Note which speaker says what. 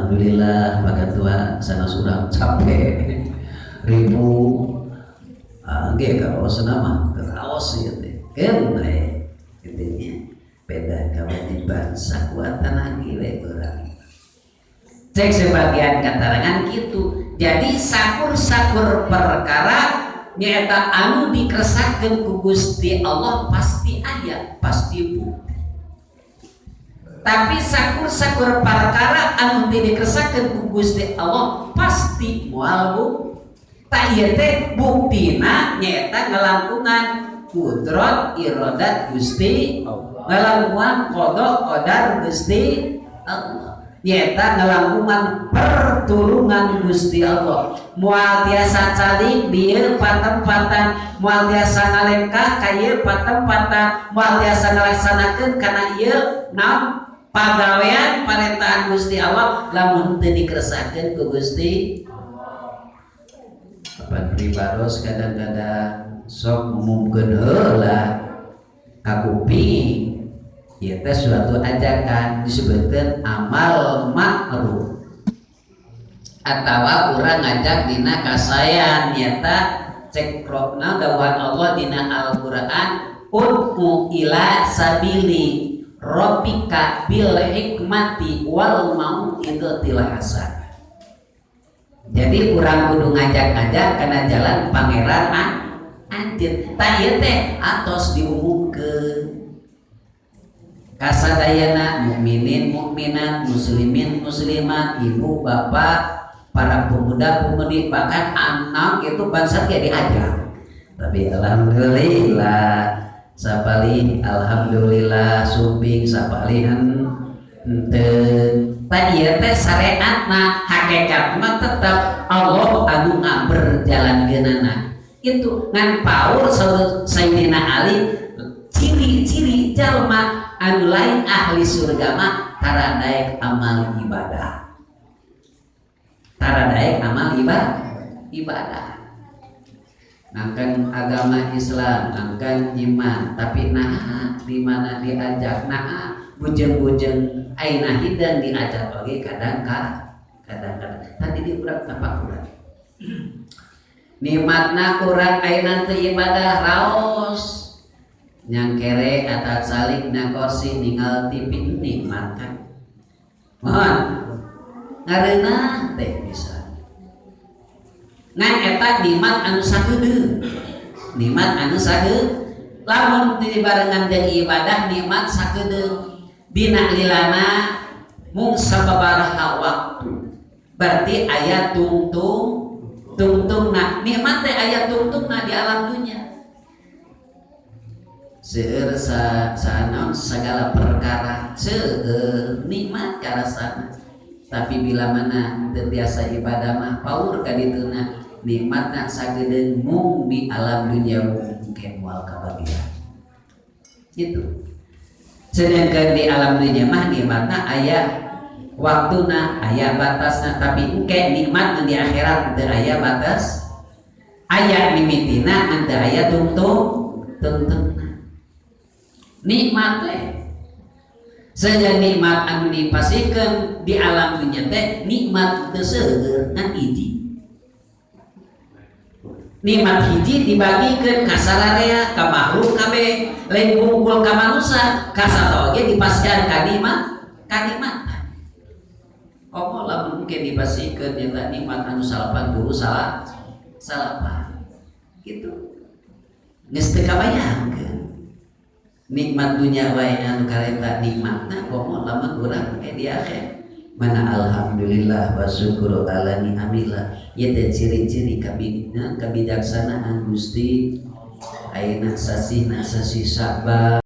Speaker 1: Alhamdulillah, Pak Ketua, sanes urang capek ribu ah ge kaos nama kaos ieu teh keun we kitu nya. Beda kewajiban sakuat tanagi we urang. Cek sebagian keterangan gitu. Jadi sakur-sakur perkara nyaeta anu dikersakkeun ku Gusti Allah pasti aya, pasti bukti. Tapi sakur-sakur perkara anu teu dikersakkeun ku Gusti Allah pasti moal bukti. Tah, ieu teh buktina nyaeta ngalangkungan kudrat iradat Gusti, ngalangkungan qada qadar Gusti Allah, nyaeta ngalangkungan pertulungan Gusti Allah. Moal tiasa calik dieu patempatan, moal tiasa ngalengkah ka ieu patempatan, moal tiasa ngalaksanakeun kana ieu naon pagawean parentahan Gusti Allah lamun teu dikersakkeun ku Gusti. Kapan pribados kadang-kadang sok ngumumkeun heula ka kuping. Ieu teh suatu ajakan, disebutkan amal ma'ruf atawa urang ngajak dina kasayan. Nyata cek rokna dawuhan Allah dina Al-Qur'an, "Ud'u ila sabili rabbika bil hikmati wal mau'izatil hasanah." Jadi urang kudu ngajak-ngajak kana jalan Pangeran anjeun. Tah, ieu teh atos diumumkeun kasadayana mukminin mukminat, muslimin muslimat, ibu bapak, para pemuda pemudi, bahkan anak itu bangsa dia diajak. Tapi alhamdulillah sapalih alhamdulillah sumping, sapalihan henteu. Tadi ieu teh syariatna, hakikat mah tetap Allah anu ngaberjalankeunana itu. Ngan paur Sayyidina Ali, ciri-ciri jalma anu lain ahli surga mah tara daek amal ibadah, tara daek amal ibadah. Ngangkan agama Islam, ngangkan iman, tapi nah di mana diajak, nah bujeng-bujeng aina hidan diajak oge kadang kadang-kadang tadi di urang tapakuran nikmatna kurang. Ayeuna teu ibadah, raos nyangkere atau salik na kursi ninggal TV, nikmat kan? Mohon ngareunah teh bisa. Ngan eta nikmat anu sakedeung, nikmat anu sakedeung. Lamun dibarengan jeung ibadah, nikmat sakedeung dina lilana mung sababaraha waktu, berarti aya tungtung tungtungna. Nikmat teh aya tungtungna di alam dunia. Seueur sa, sa naon segala perkara seueur nikmat karasana, tapi bila mana teu biasa ibadah mah paur ka dituna, nikmatna sagedeung mung di alam dunia, mungkin moal kabagian gitu. Sedangkan di alam dunia mah nikmatna aya waktuna, aya batasna, tapi engke nikmat di akhirat teu aya batas, aya mimitina ngan teu aya tungtung tungtungna. Nikmat teh sehingga nikmat anu dipasihkeun di alam dunia teh nikmat teu seueur, ngan hiji. Nikmat hiji dibagikeun ka sararea, ka makhluk kabeh, lain bungkul ka manusia, ka sato oge dipasihan ka nikmat, ka nikmat. Komo lamun mungkin dipasihkeun nyata nikmat anu 80 salah salapan gitu, geus teu kabayangkeun nikmat dunia wae anu kareta nikmatna, komo lamun urang di akhir mana. Alhamdulillah wa syukuru ala ni'amillah. Ieu teh ciri-ciri kabijaksanaan Gusti. Ayeuna sasihna sasih Sya'ban.